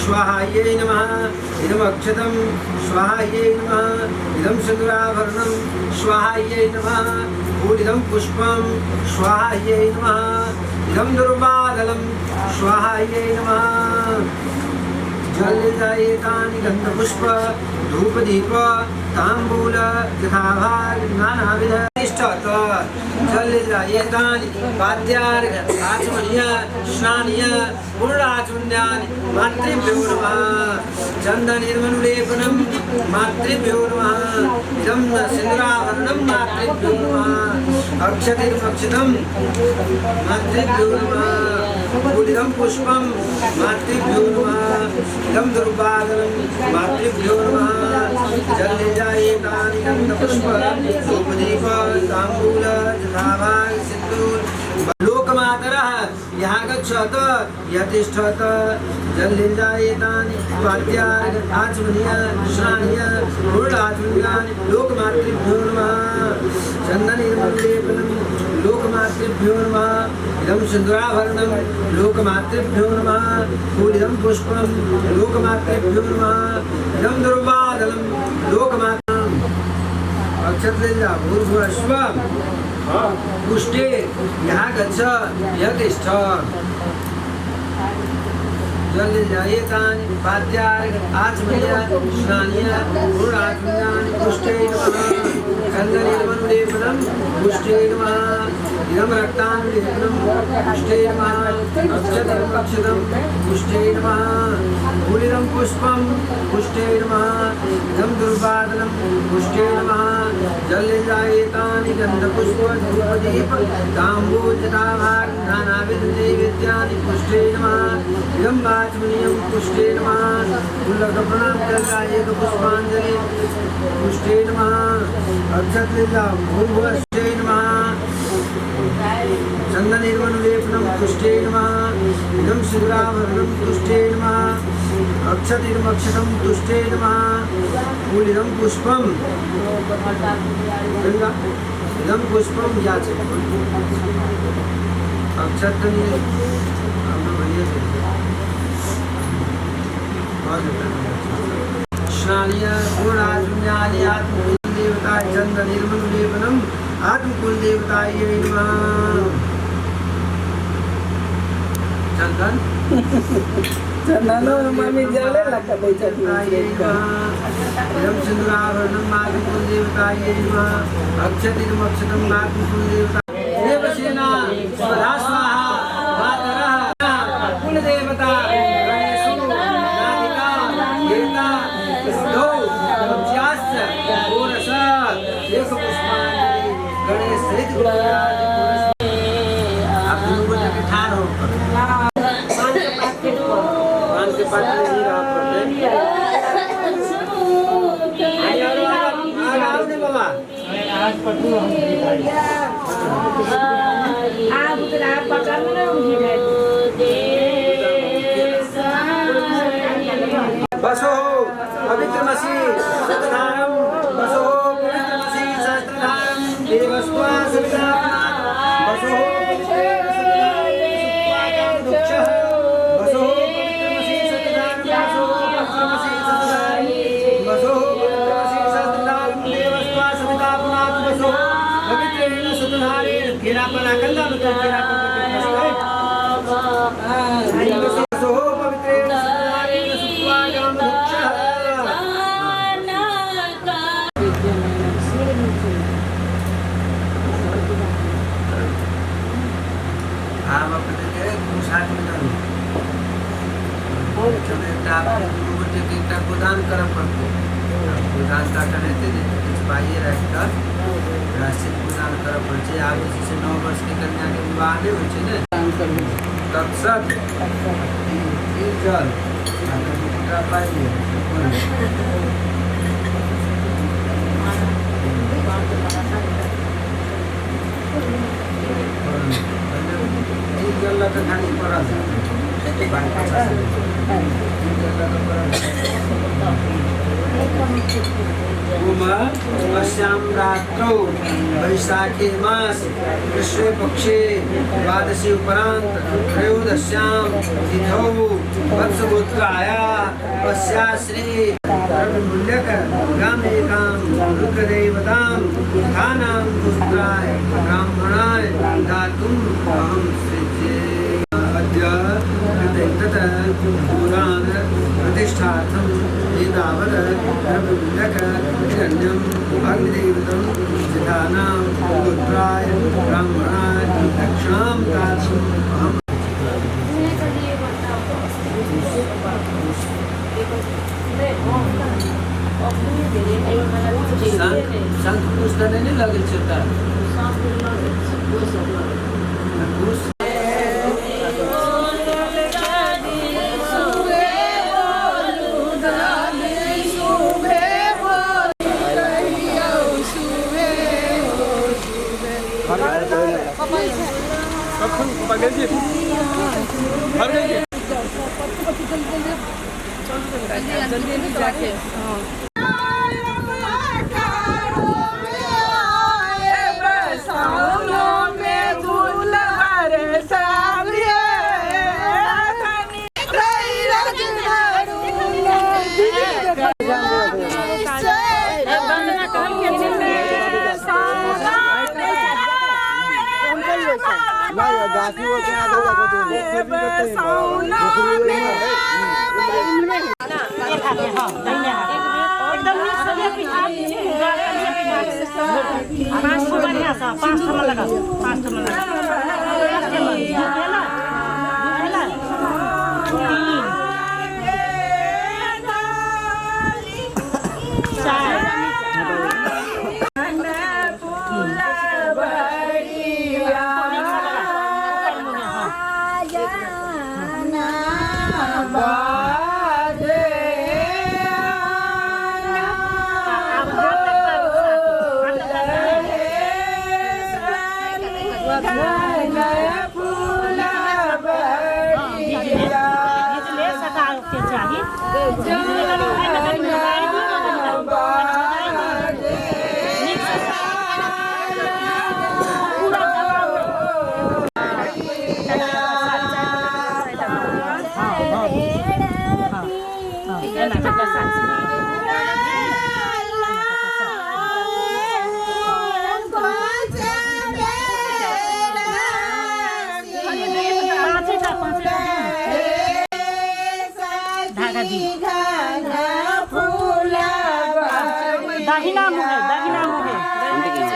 स्वाहायै नमः। इदम् अक्षतं स्वाहायै नमः। इदं सिन्दूराभरणं स्वाहायै नमः। पूरिदं पुष्पं स्वाहायै नमः। इदं दुर्वादलं स्वाहायै नमः। जलजायेतानि गन्धपुष्प धूपदीप ताम्बूल यथाभाग नानाविध जलजायेतानि पाद्यार्घ आचमनीय स्नानीय पूर्णाचमन्यानि मातृभ्यो नमः। चन्दनिर्मनुलेपनं मातृभ्यो नमः। इदं सिन्दूराभरणं मातृभ्यो नमः। अक्षतिर्मक्षितं मातृभ्यो नमः। फूलिदं पुष्पं मातृभ्यो नमः। इदं दुर्वादनं मातृभ्यो नमः। जलजायेतानि गन्धपुष्प धूपदीप ताम्बूल यथाभाग सिन्दूर लोकमातरः यहाँ गच्छत यतिष्ठत। जलजायेतानि पाद्यार्घ आचमनीय स्नानीय पूर्णाचमनीयानि लोकमातृभ्यो नमः। चन्दनिर्मलेपनं लोकमातृभ्यो नमः। इदं सिन्दूराभरणं लोकमातृभ्यो नमः। फूलिदं पुष्पं लोकमातृभ्यो नमः। इदं दुर्वादलं लोकमातृ अक्षत भूर्भुवः स्वः पुष्टे यहाँ गच्छ यतिष्ठ। जलजायेतानि पाद्यार्घ आचमनीय स्नानीय पूर्णाचमनीयानि पुष्टे नमः। चन्दनिर्मनुलेपनं पुष्टे नमः। इदं रक्तानुलेपनं पुष्टे नमः। अक्षतमक्षतं पुष्टे नमः। फूलिदं पुष्पं पुष्टे नमः। इदं दुर्वादनं पुष्टे नमः। जलजायेतानि गन्धपुष्प धूपदीप ताम्बूल जटाभाग नानाविध नैवेद्यानि पुष्टे नमः। इदं वाचमनीयं पुष्टे नमः। पुल्लक प्रणाम एक पुष्पांजलि पुष्टे नमः। अक्षत भूर्भुवस्ते नमः। चन्दनिर्मनुलेपनं पुष्टे नमः। इदं सिन्दूराभरणं तुष्टे नमः। अक्षतिर्मक्षतं तुष्टे नमः। फूलिदं पुष्पं इदं पुष्पं याचे अक्षत स्नानीय पूर्णाचमनीयानि आत्मकुलदेवता चन्दनिर्मनुलेपनम् आत्मकुलदेवतायै नमः। चंदन चंदनो मम्मी जले लगा दै छथिन। इदं सिन्दूराभरणं मातृकुलदेवतायै नमः। अक्षतिर्मक्षतं मातृकुलदेवता देवसेना स्वधा स्वाहा मातरः कुलदेवता गणेशो नादिका देवता सिद्धौ पञ्चाश्च षोडश एकपुष्पाञ्जलि गणेश सहित गुरुराज। आप दोनों को जाके ठाड़ हो पान के पात में ही रहा पड़ते। आओ ने बाबा। आब उतरा पकड़ में उठी जाए। बसो पवित्रमसि सतधारं बसो पवित्रमसि सहस्रधारं देवस्त्वा सविता बसो बसो पवित्रमसि सतधारं बसो पवित्रमसि सतधारं बसो पवित्रमसि सहस्रधारं देवस्त्वा सविता पुनातु बसो पवित्रेण सतधारेण केरा पर आकल दानु तो केरा पर बसो हाथमे धरू। एकटा दू गोटेके एकटा गोदान करऽ पड़तै। गोदान तऽ एखन हेतै नहि, किछु पाइए राखि कऽ प्रायश्चित गोदान करऽ पड़ै छै। आब जे छै से 9 वर्षके कन्याके विवाह नहि होइ छै ने। तत्सत तिल जल आ कनि पाइ लिअ। तिल जल लऽ कऽ खाली पड़ल पाइ 50 तिल जल लऽ कऽ पड़ल। अस्यां रात्रौ वैशाखे मास कृष्णे पक्षे द्वादशी उपरांत त्रयोदश्यां तिथौ वत्सगोत्राया पश्या श्री द्रव्यमूल्यक गामेकां रुद्रदेवतां स्थानां गोत्राय ब्राह्मणाय दातुम् अहं सृजे। अद्य तत् पुराण प्रतिष्ठार्थं एतावत् द्रव्यमूल्यक हिरण्यम् अग्निदेवतं जिठानां गोत्राय ब्राह्मणाय दक्षिणां दातुम् अहं। शंख पुष्प तऽ नहि लगै छै ओतऽ? कुश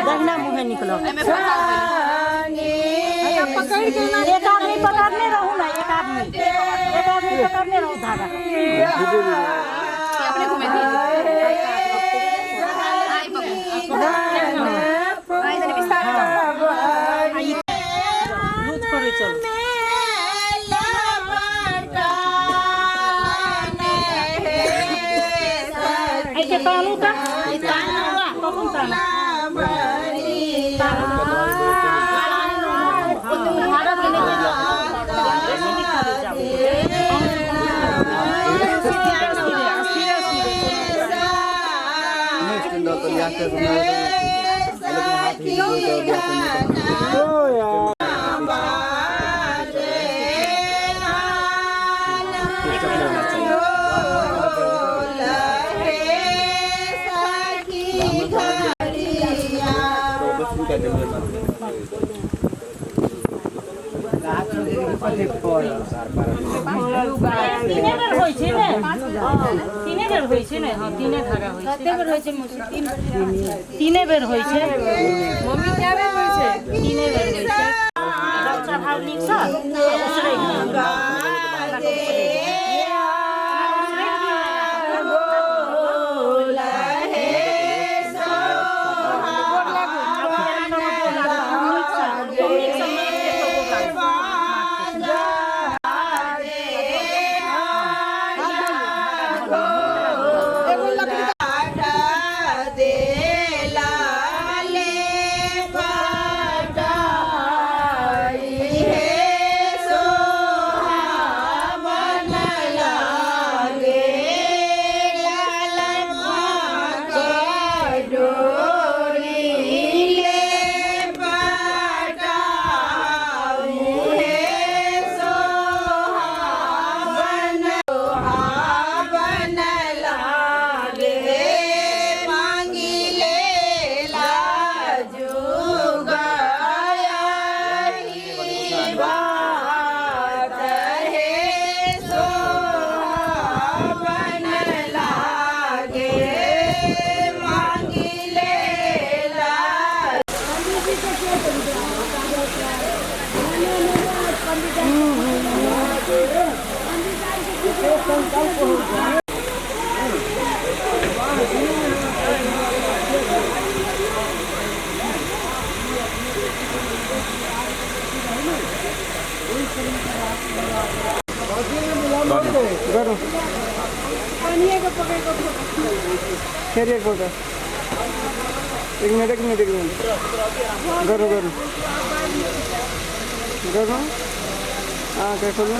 दाहिना मुँहे निकलो। एक आदमी पकड़ने रहू ना, एक आदमी पकड़ने रहू धागा। लूज करे चलो। तानू का कखन तानू तीने बेर होइ छै ने, तीने बेर होइ छै ने। हँ, तीने धागा होइ छै। कते बेर होइ छै? तीने बेर होइ छै मम्मी। कए बेर होइ छै? तीने बेर होइ छै। जल चढ़ाउ नीकसँ, उसरैग। करू। फेर एक गोटा, एक मिनट, एक मिनट, एक मिनट, करू करू करू। हाँ, क्या खोलू?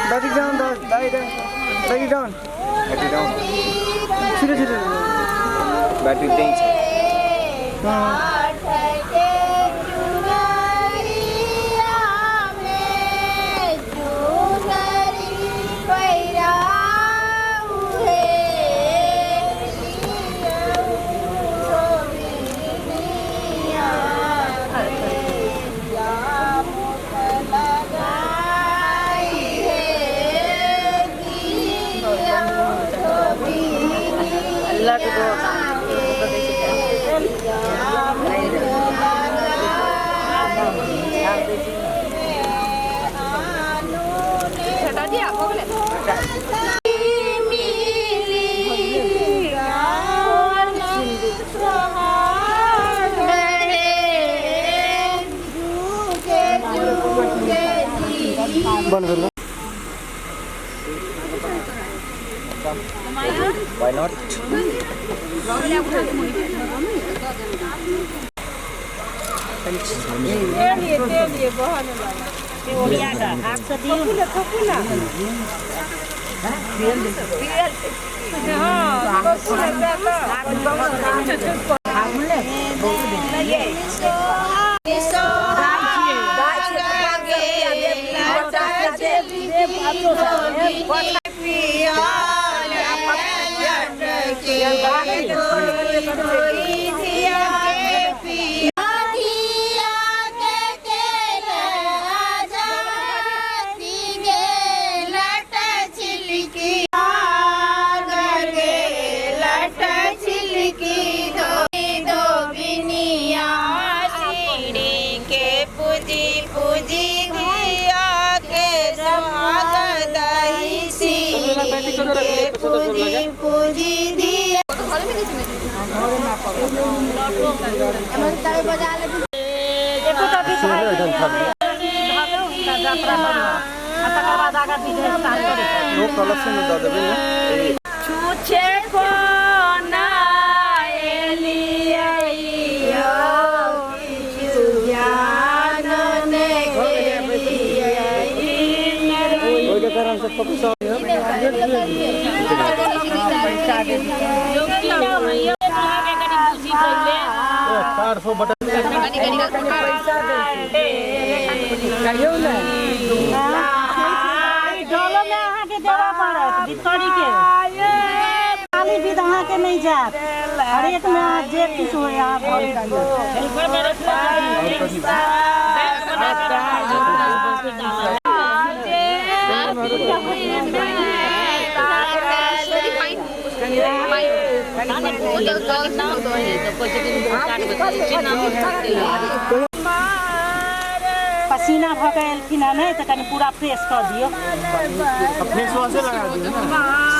Battery down, battery down, battery down. Battery down. छिटो छिटो। ब्याट्री त्यही छ। बन्द गर्नु। Why not? ओरिया कऽ हाथसँ दियौ ने। एकोटा विध भए गेलै, हुनका यात्रा करू आ तकर बाद आगाँ विध स्टार्ट करू। छुछे कोना एलियै किछु ज्ञान ने गेलियै। अहाँके कनि बुझी पहिले। ई डॉलरमे अहाँके देबऽ पड़त विधकरी के। खाली विध अहाँके नहि जायत, हरेक मे अहाँ जे किछु होय अहाँ भरि दियौ। पसीना भऽ कऽ एलखिन हँ नहि तऽ कनि पूरा फ्रेश कऽ दियौ। फेस वॉशे लगा दियौ ने।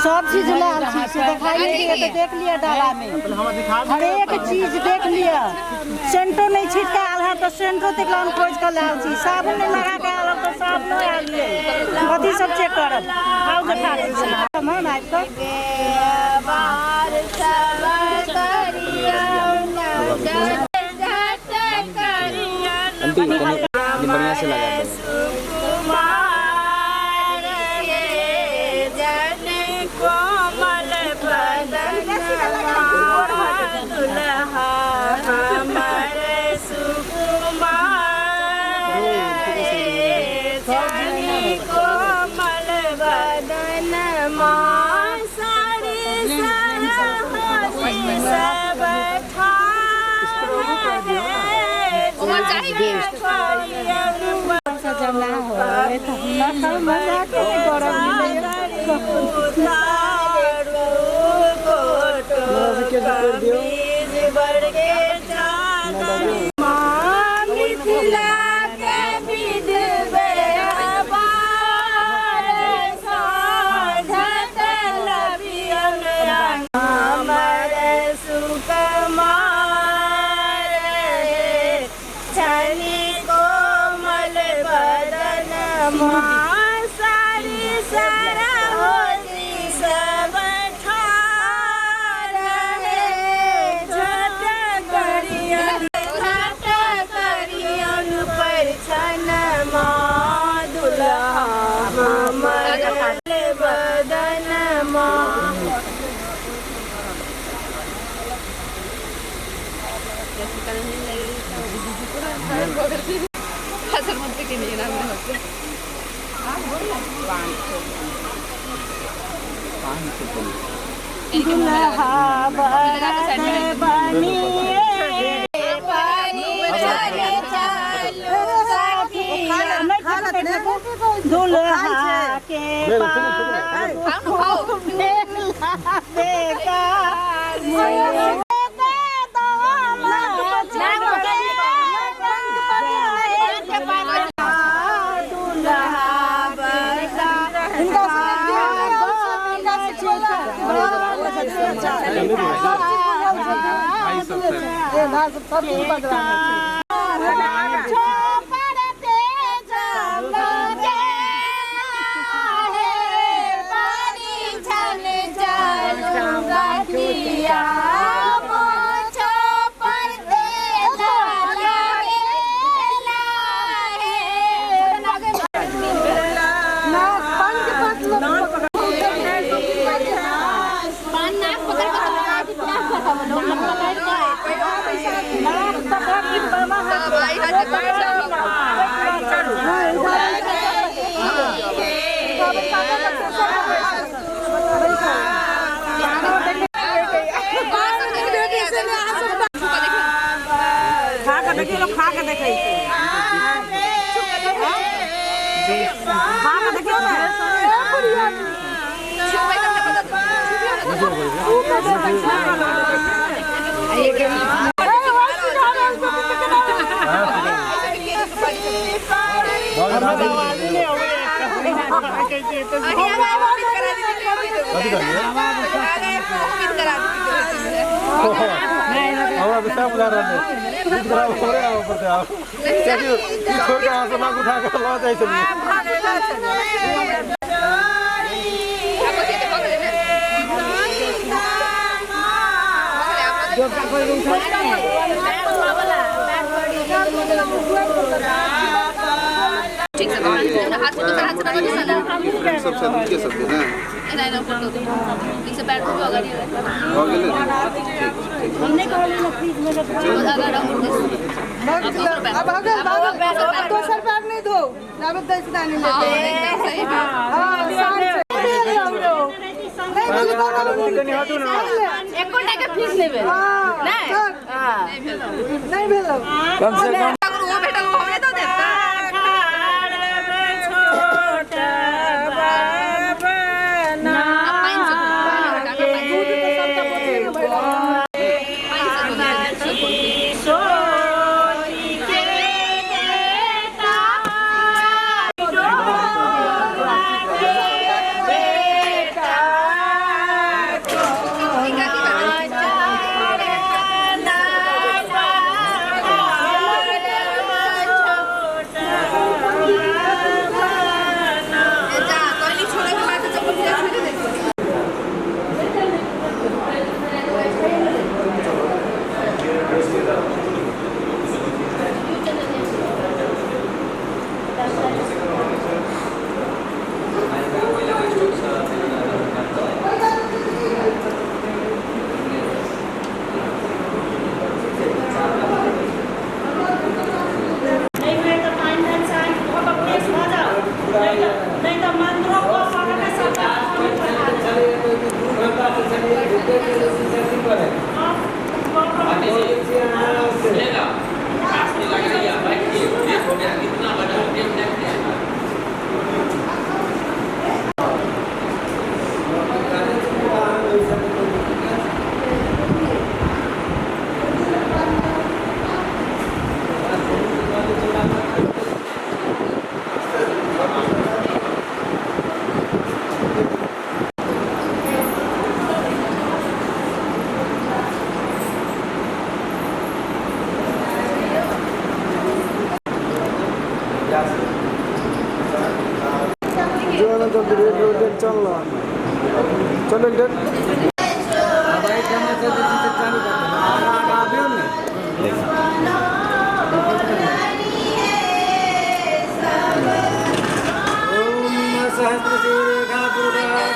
सब चीज लाल छी से देखाइ नहि दिअ तऽ देख लिअ, डालामे हरेक चीज देख लिअ। सेंटो नहि छीट कऽ आयल है तऽ सेंटो तक हम खोजि कऽ लायल छी। साबुन नहि लगा कऽ आयल तऽ साबुनो आयल ये। कथी सब चेक करब? आउ, देखा दै छी हम आबि कऽ। बार सब करियौ आंटी, कनी कनी बढ़िया से लगा दो। सुकुमार हे जन कोमल बदन दुल्हा हमर चाही सजना हो त हम मजाक नहीं करब। मिथिला के विध व्यवहार साझत लबियन हमर सुकुमार छनि कोमल बदन सारी सरहोजी सब ठार हे झट करियन झट करियन परिछन माँ दुल्हा हमर बदन माँ। फसल मंत्री के नहीं नाम होते। दुल्हा बरत बनिए दुल्हा के ठीक से हाथ से हाथ से सब सब के सब ना एना एना फोटो ठीक से पैर को अगाडि हो गेलै। ठीक हमने कहली ना फ्रिज में रख अब हो गेल दोसर पैर नहीं धो आब दै छै दानी ले। एकदम सही बात। हां शान से नहीं बोली तो एको टाका फीस नहीं भेल। नहीं नहीं भेल कम से कम वो भेटल वो हमरे दऽ देत। बेटा चल चल एक डेढ़। अब एहिठाम से जे छै से चालू कर देबै। आगाँ आगाँ आबियौ ने। ओम सहस्र सूर्यका पुरुषः।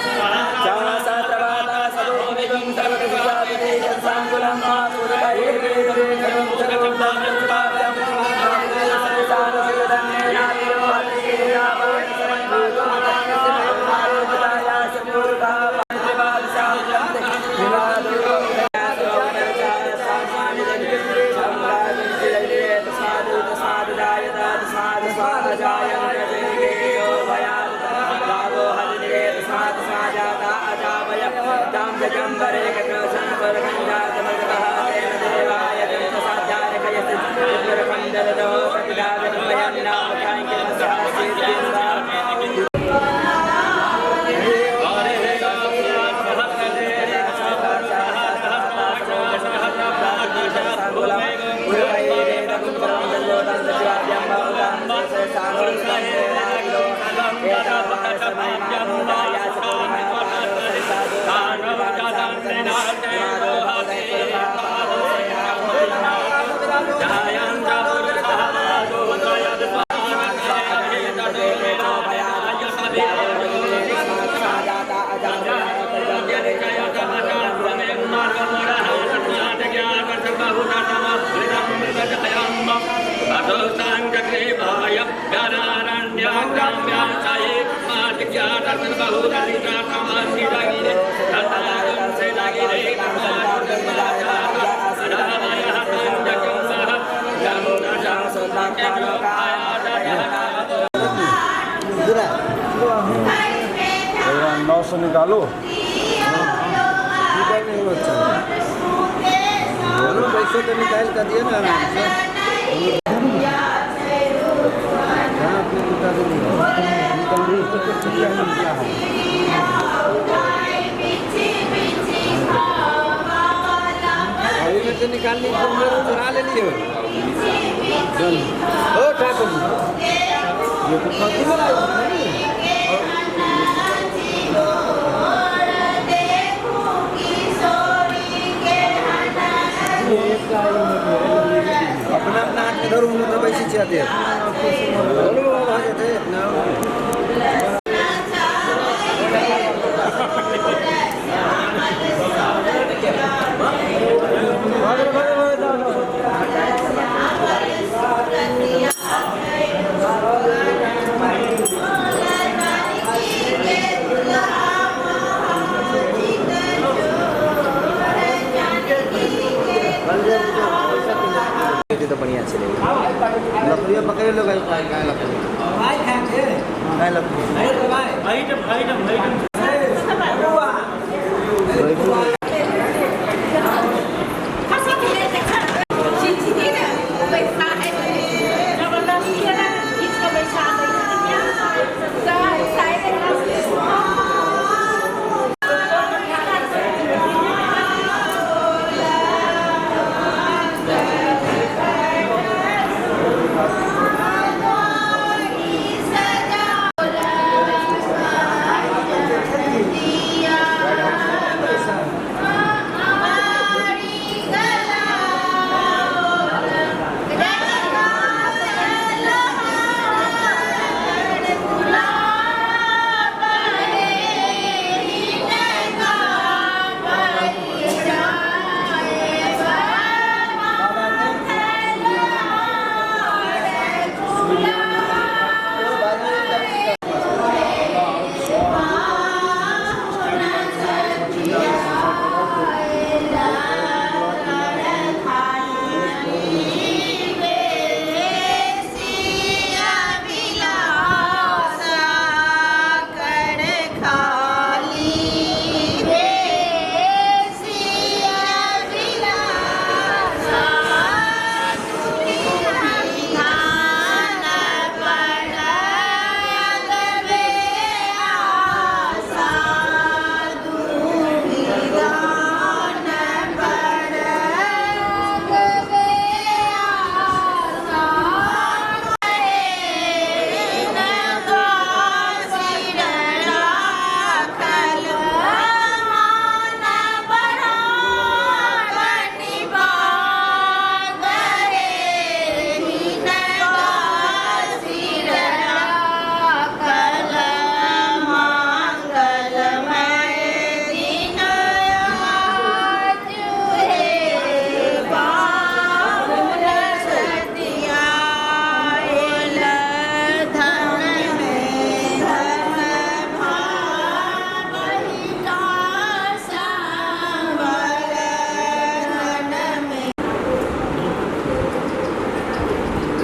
900 निकालो। की करने हो बच्चा? चलो पैसे तो निकाल कर दिए ना आराम से। हाँ, अपने जुटा दे। अभी में तो निकाल ली, चुरा ले लिए। ओ ठाकुर जी, ये तो फर्जी वाला है। अपना अपना हाथ में धरू, हम तो वैसे चाहते हैं। चलो बाबा जाते हैं अपना। तो बढ़िया चले लकड़ियाँ पकड़े लोग काय लकड़ी काय लकड़ी।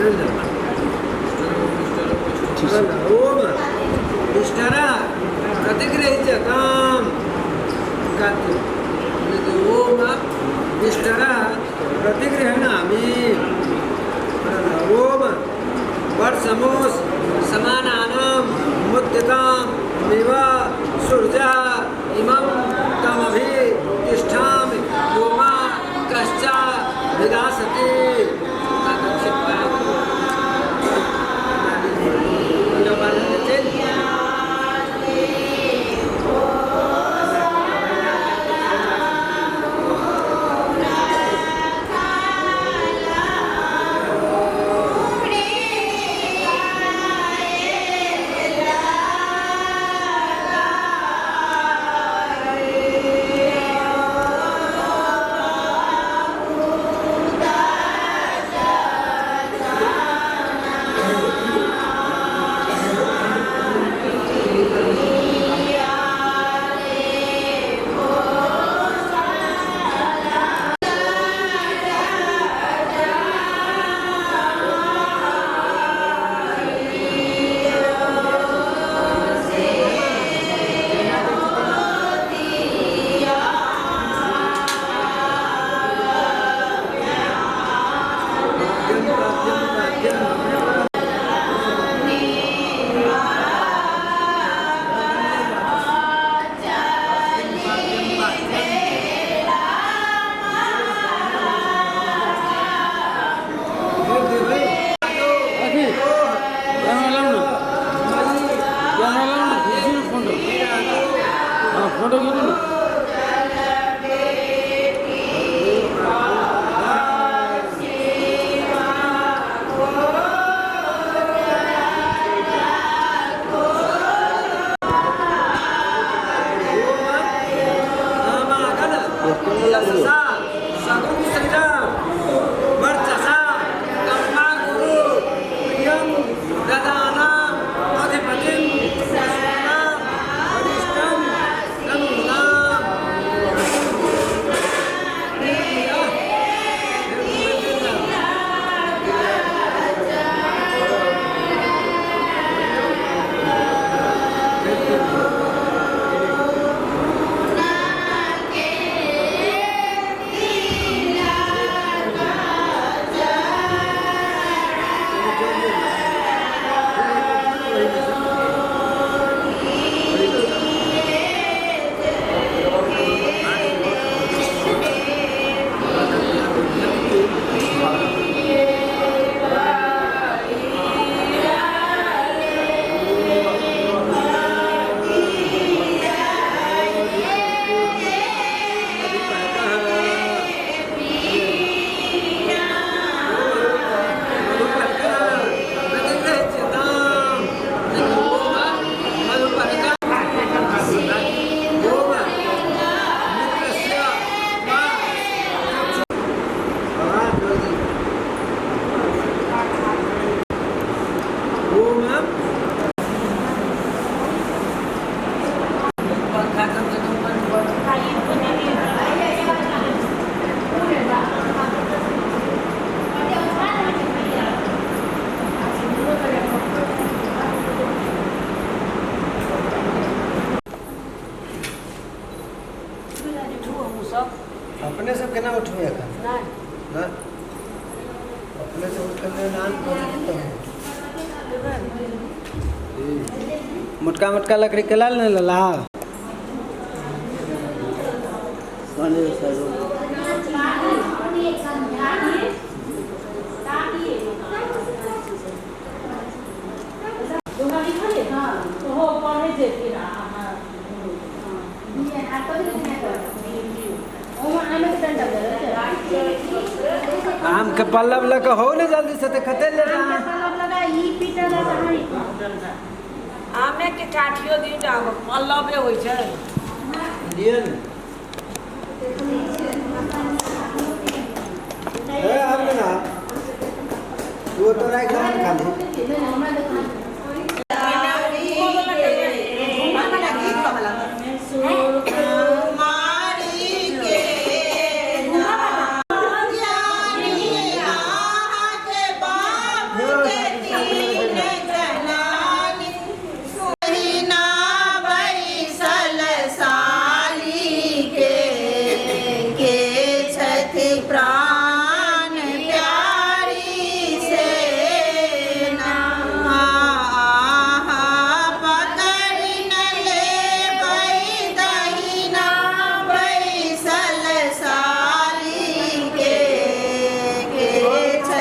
ओम मिस्टर कतेक रहै छै काम ओम मिस्टर प्रतीक रहनामि। ओम वर्षमोस समानानां मुद्यतां मेवा सूर्यः इमं तमभि तिष्ठामि योमा कश्चा विदासति। अपने सब केना उठबै एखन? नहि, अपने से उठ के नान मोटका मोटका लकड़ी के लाल नहीं लला। आम के पल्लव लग हो ने जल्दी से तो खते ले। आमे के काठियो दी पल्लवे होइ छै। दिए ने ए आम ना वो तो राख दे खाली।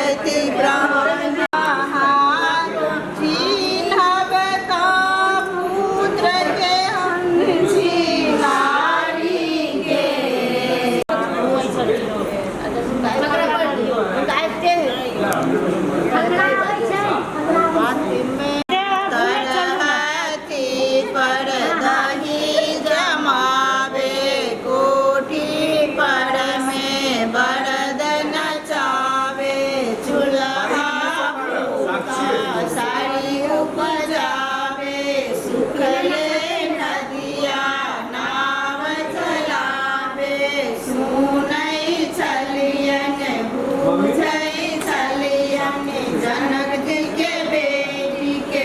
करती ब्राह्मण चिन्हब पुत्र के हम चिन्हारी के। तरहथी पर दही जमावे कोठी पर में बरद नचावे चूल्हा साड़ी उपजावे सुखले नदिया नाव चलावे सुनै छलियन बुझै छलियन जनक जी के बेटी के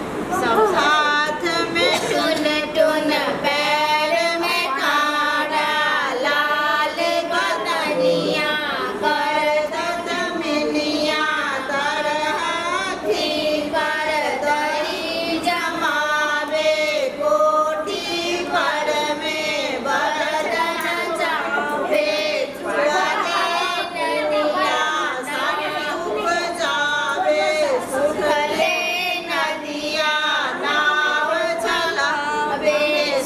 साथ में टुन टुन पैर में काड़ा लाल बदनिया कर दतमिनिया तरहथी पर दही जमावे कोठी पर में बरद नचावे चुड़ले नदिया साड़ी उपजावे सुखले नदिया नाव चलावे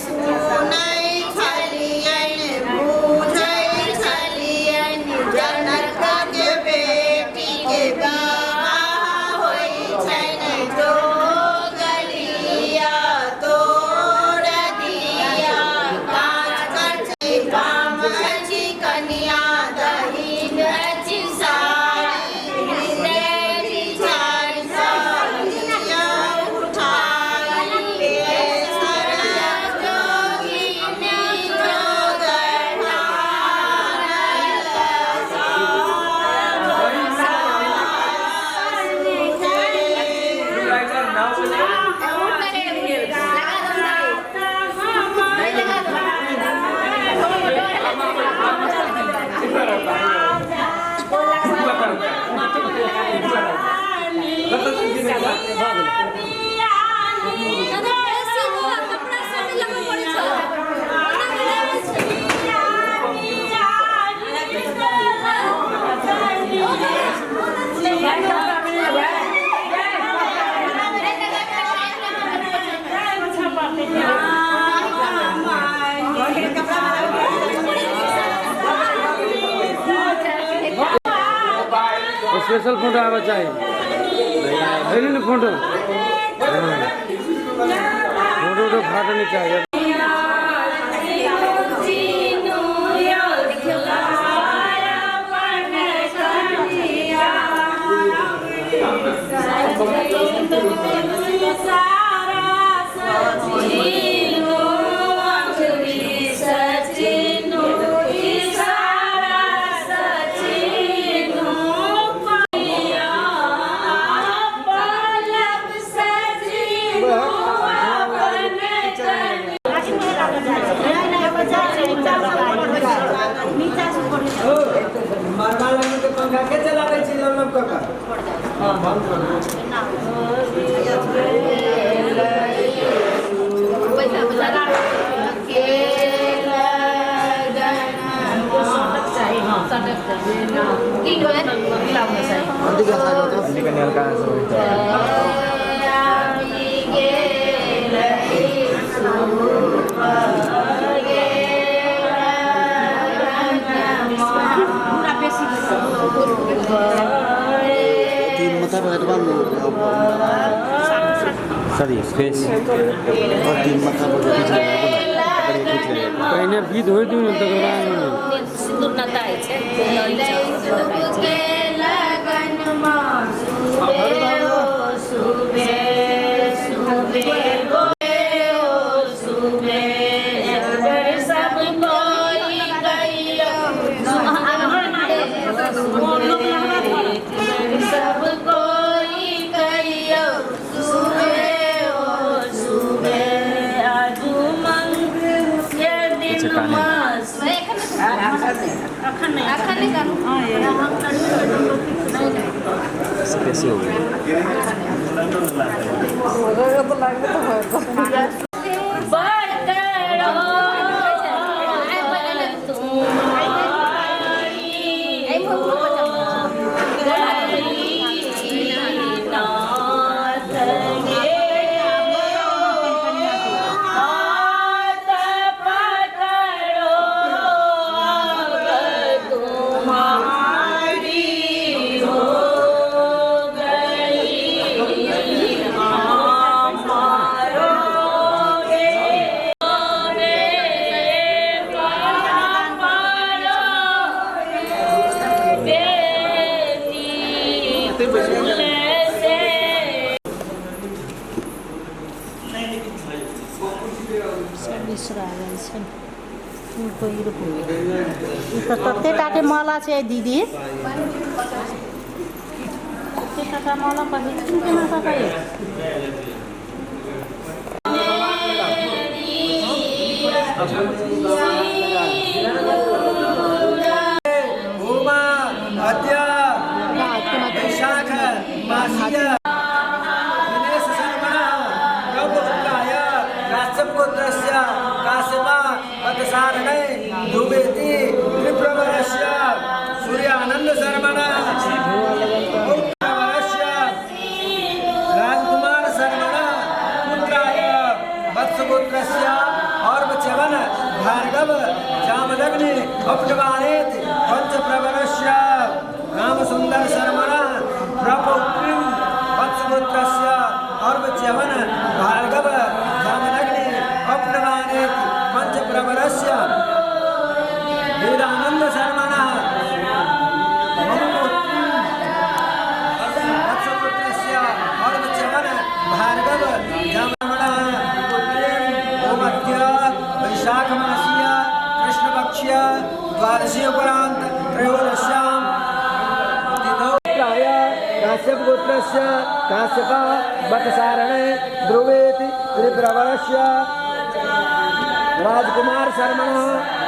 सुनै छलियन बुझै छलियन जनक के बेटी के विवाह होइ छनि जोगलिया तोड़ दिया काँच करची बाम अछि कनिया दहिन अछि साड़ी हृदय विचार सलिया उठाई बेसर जोगिनी स्पेशल फोटो आवा चाहिए ना फोटो फोटो तो फाटनी चाहिए। पंखा के चलाबै छी लम काका। हां बंद कर दो। की करिए फेस और तीन माथा पर खींच लेगा, खींच लेगा। पहिने विध होय दियौ ने तकर बाद सिंदूर नताइ छै। कैसे हो गई? तते टाके माला छै दीदी, तते टाका माला पहिरथिन केना काका ये? राजकुमार शर्मणः पुत्राय वत्सगोत्रस्य और्वच्यवन भार्गव जामदग्नि अपटवानेति पंचप्रवरस्य रामसुन्दर शर्मणः प्रपौत्रीं वत्सगोत्रस्य और्वच्यवन भार्गव जामदग्नि अपटवानेति पंचप्रवरस्य वेदानंद शर्मणः भार्गव जामणः पुत्रीं ओमद्य वैशाखमासीय कृष्णपक्षीय द्वादशी उपरांत त्रयोदश्यां तिथौ काश्यप गोत्रस्य काश्यपा बटसारणे ध्रुवेति त्रिप्रवरस्य राजकुमार शर्मणः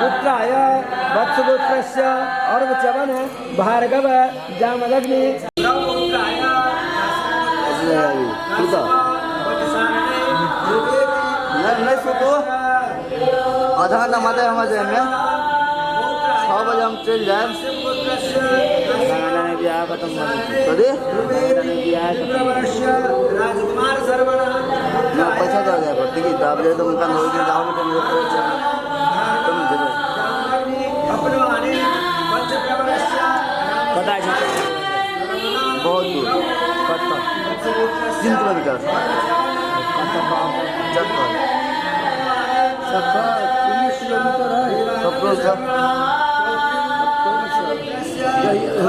पुत्राय वत्सगोत्रस्य और्वच्यवन भार्गव जामदग्नि नहीं सुतो आधा घंटा माते हम जाए 6 बजे हम चल जाए। ना पैसा दे जाए पड़ती कि आप जाए तो उनका बहुत दूर 3 किलोमीटर 70 किलोमीटर है।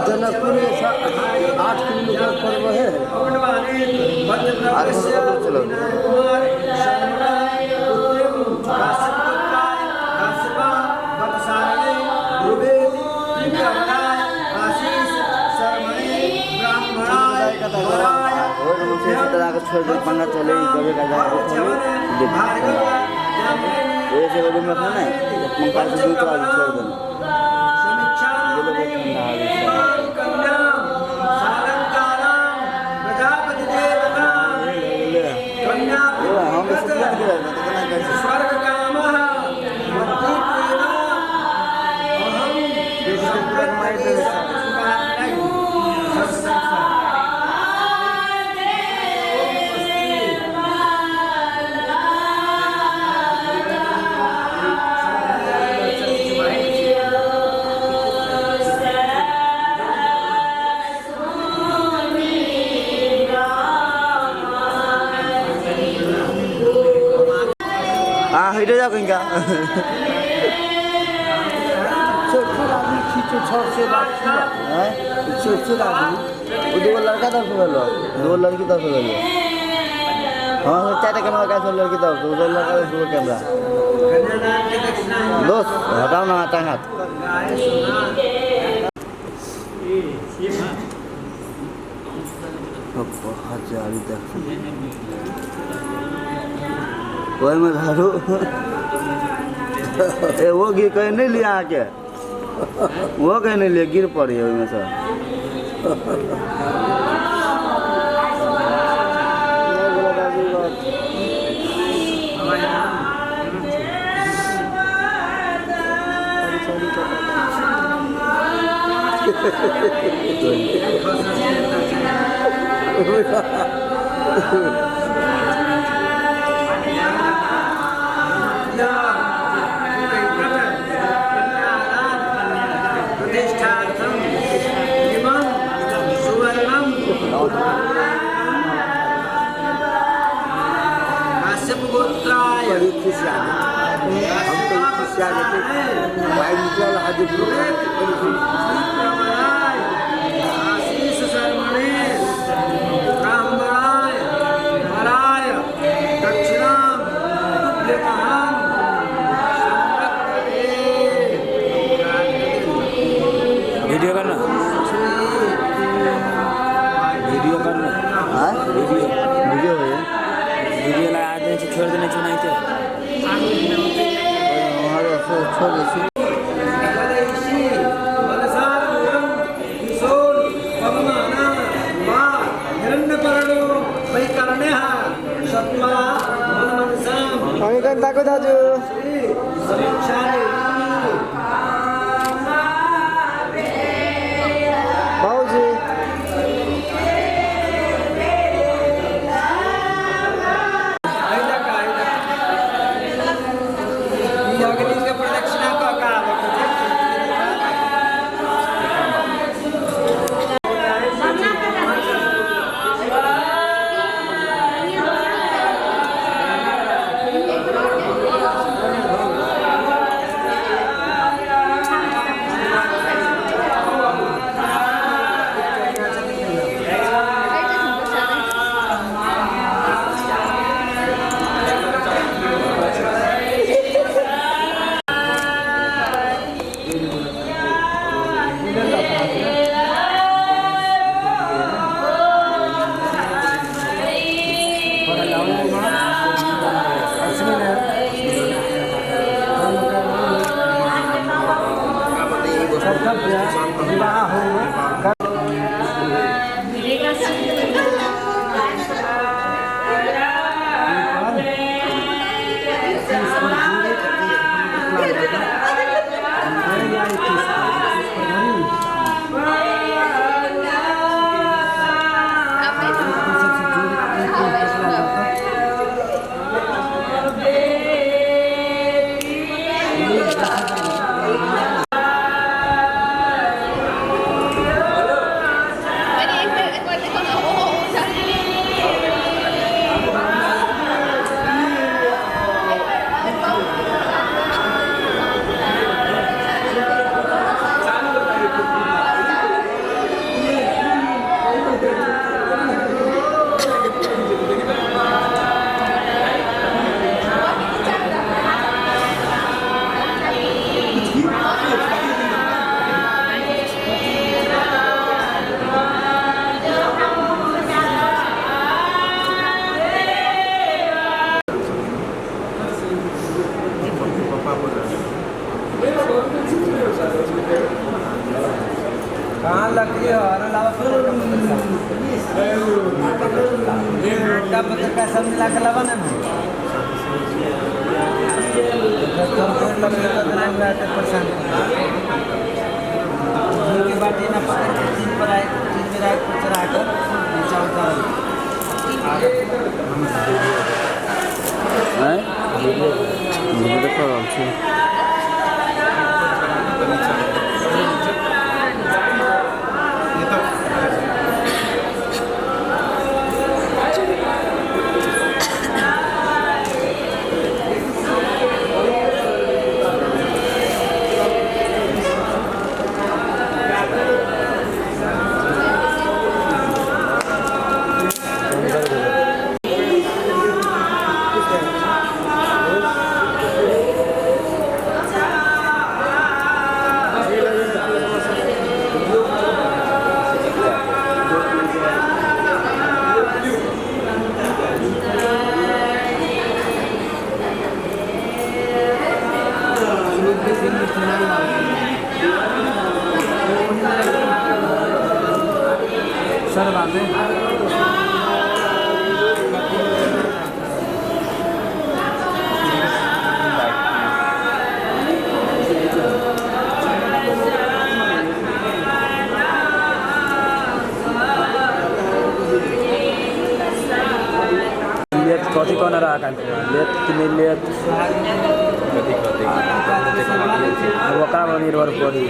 जनकपुर 8 किलोमीटर पर है। छोड़ दे पंगा चले ऐसे रूम रखना ना पंखा से दूर तो आगे छोड़ देना। हम लड़का। हैं? आदमी वो 2 लड़का तरफ से भेलो, 2 लड़की तरफ से भेलो। हाँ 4टा कैमरा का लड़की तरफ से, 2 लड़का 2 कैमरा। दोस्त हटाओ ना हटा हाथ। हजारी ओहिमे धरू ए वो गिर कहीं नहीं लिया आके, वो कहीं नहीं लिया, गिर पड़ी है ओहिमे से। वीडियो करना, वीडियो करना, वीडियो वीडियो है, वीडियो लगा देने छोड़ देने नहीं थे। छोड़ दे। दाजू भाउजू कहाँ लकड़ी हो अरे लावा पत्थर का सब मिला के लावा ना परेशान के बाटी ना पकड़ के तीन पर आए, तीन में राय पर चढ़ा कर नीचा उतार। सर बातें लेत कथी कहने रहा काल्हि लेत कि नहि लेत आब ओकरा पर निर्भर पड़ी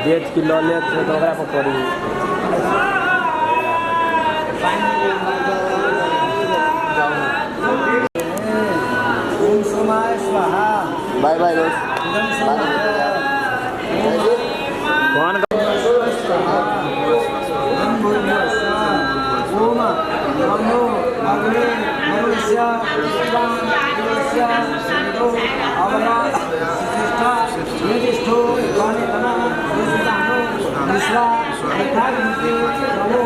देत कि लऽ लेत से तऽ ओकरा पर पड़ी। ओम सोमाय स्वाहा। बाय बाय दोस्त। फोन ओम नमो अग्ने मनुष्य अवरा प्रतिष्ठा निधिष्ठो गणितना विष्णु विश्वा नमो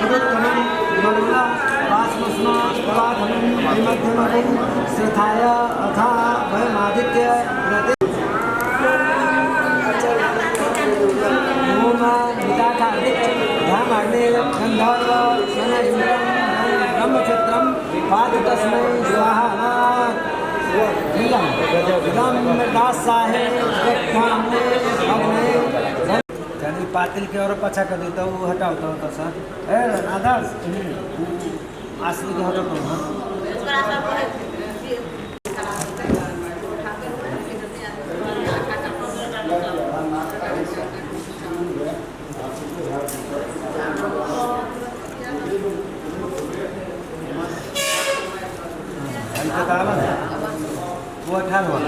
निरुत्तमं मरुणा वास्मस्मा बलाधनं विमध्यमगुं श्रथाय अथा वयमादित्य व्रते। ओम धामाग्ने गन्धर्व शनैन्द्रं ब्रह्मक्षत्रं पातु तस्मै स्वाहा। पातिल के और पाछा कर देता वो हटाओ तो सर ए आदर्श असली के हटाओ तो। हाँ वो 18 हुआ।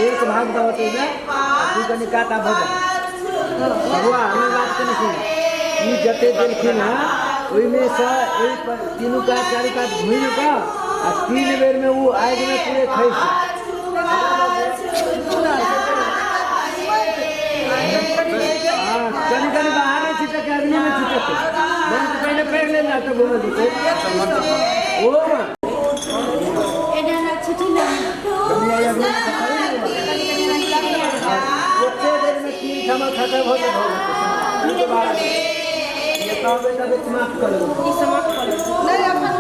एक भाग दो तू कनी काटा भऽ गेल बबुआ हमर बात कनी सुन। ई जते देलखिन हँ ओहिमे सँ एक तीनू कात चारू कात घुमि कऽ आ 3 बेर में वो आगि में पूरे खसि। हाँ कनी कनी बाहर नहीं छिटक अग्नि में छिटक मन तो पहले पैर लेना तो घूम दीते ओ खत्म हो जाए ये तबे तबे समाप्त कर लो। ई समाप्त कर लो। नहीं अपन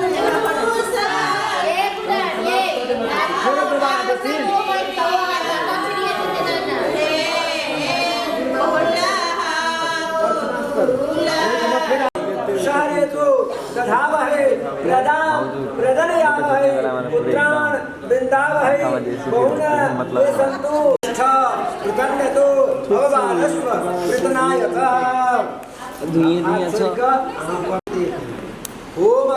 थोड़ा दोबारा देखिए। शहरेतु दधावहे प्रदां प्रदनयावहे पुत्रान् वृन्दावहे बहुना सन्तु प्रकन्यतो भगवानस्व कृतनायकः। ओम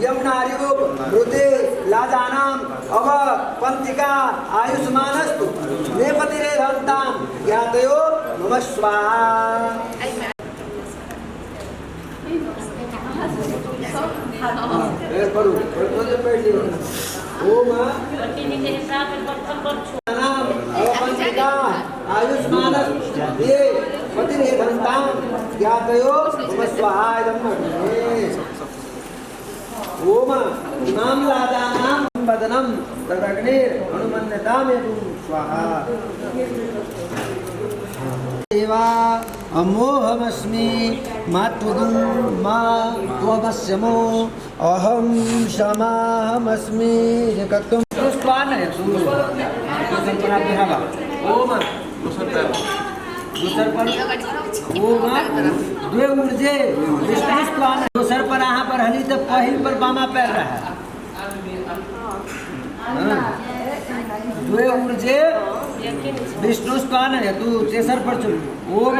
यम नार्यो मृते लाजानाम अव पंतिका आयुष्मानस्तु नेपतिरेधन्तां ज्ञातयो मम स्वाहा। ओम आयुष्मानस्तु पतिरेधन्तां ज्ञातयो मम स्वाहा। ओम इमां लादानां वदनं तदग्निर् अनुमन्यतामेतु स्वाहा। देवा अमोहमस्मि मातृगुं मा त्वमस्यमो अहं क्षमाहमस्मि जगत्तुं ओम दोसर पर ओम द्वे ऊर्जे विष्णु स्वान दोसर पर अहाँ पर हली तो पहिल पर बामा पैर रहा। द्वे ऊर्जे विष्णु स्वान है तू तेसर पर चलू। ओम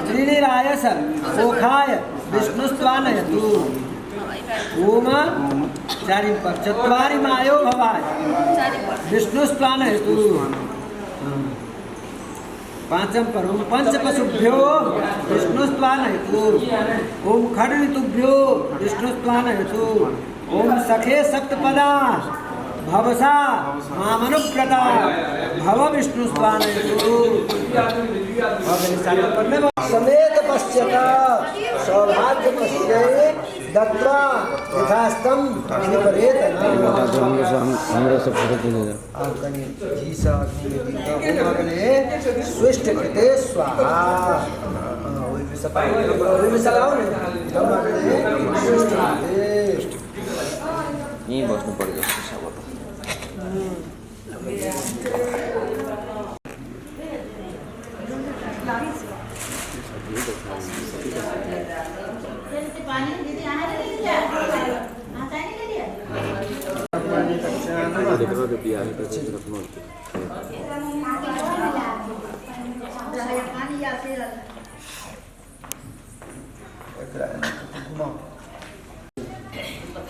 त्रिनिराय सर ओखाय विष्णु स्वान है तू। ओम चारिम पर चत्वारि मायो भवाय विष्णु स्वान है तू। पांचम पर ओम पंच पशुभ्यो विष्णु स्वान हेतु। ओम खड्ऋतुभ्यो विष्णु स्वान हेतु। ओम सखे सप्तपदा भवसा मामनुप्रदा भव विष्णु स्वान हेतु। समेत पश्यत सौभाग्य पश्ये दत्वा यथास्तं विपरेत। हमरा सब फोटो खींच। आब कनि घी सँ अग्निमे दी कऽ ओम अग्ने स्विष्ट कृते स्वाहा। ओहिमे सपाउ, ओहिमे सलाउ ने। ओम अग्ने स्विष्ट कृते। यहीँ बस्नु पर्यो जस्तो छ अब त।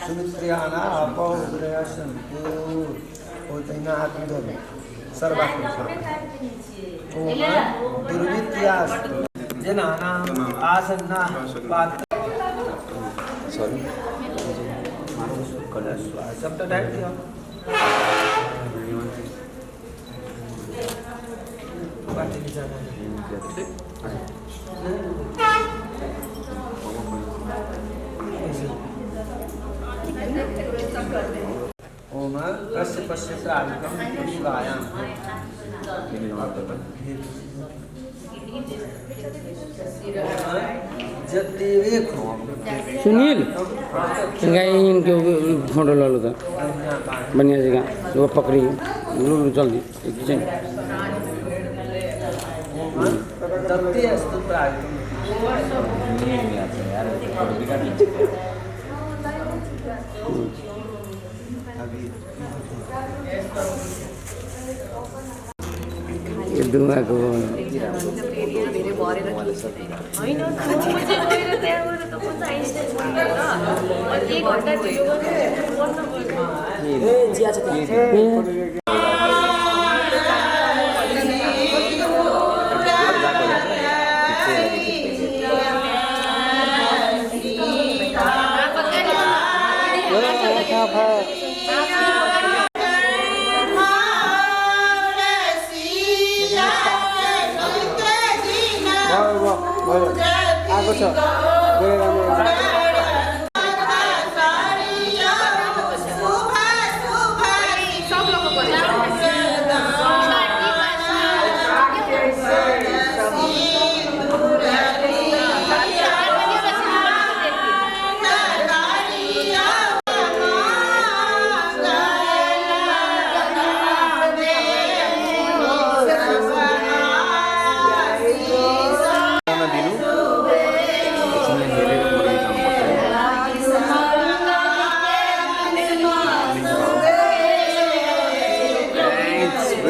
सुमित्रियाना आपो उदयसन्तु। ओ तहिना हाथमे धोबे सर्वात्म ओम दुर्वित्यास्तु जनानाम आसन्ना पात्र। सॉरी सबटा डालि दिअ। बाटी जाना है। ओम कस्य पश्य प्राणिकं शिवायाम। सुनील इनका इनके फोटो लो लो बढ़िया जगह वो पकड़ी लो जल्दी खींचे। ये दुआ को आएको छ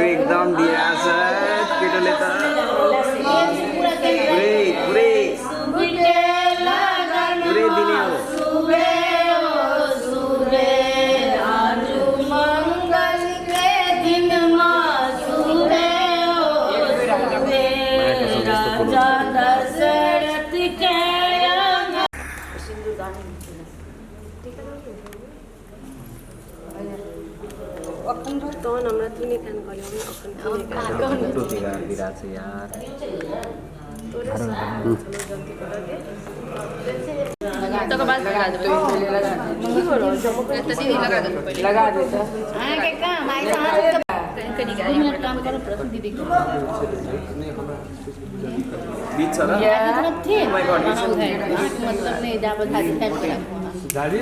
एकदम दिइरहेछ केटोले त पुरै पुरै पुरै दिने हो। तहन हमरा तू नहि कान कहलियौ अखन यार। तकर बाद लगा देबै दीदी लगा देबै पहिले लगा देता अहाँके काम आइ कनि काम करू प्रथम दीदी के बीच छ र मतलब नहीं जाबो खाली टाइम पर।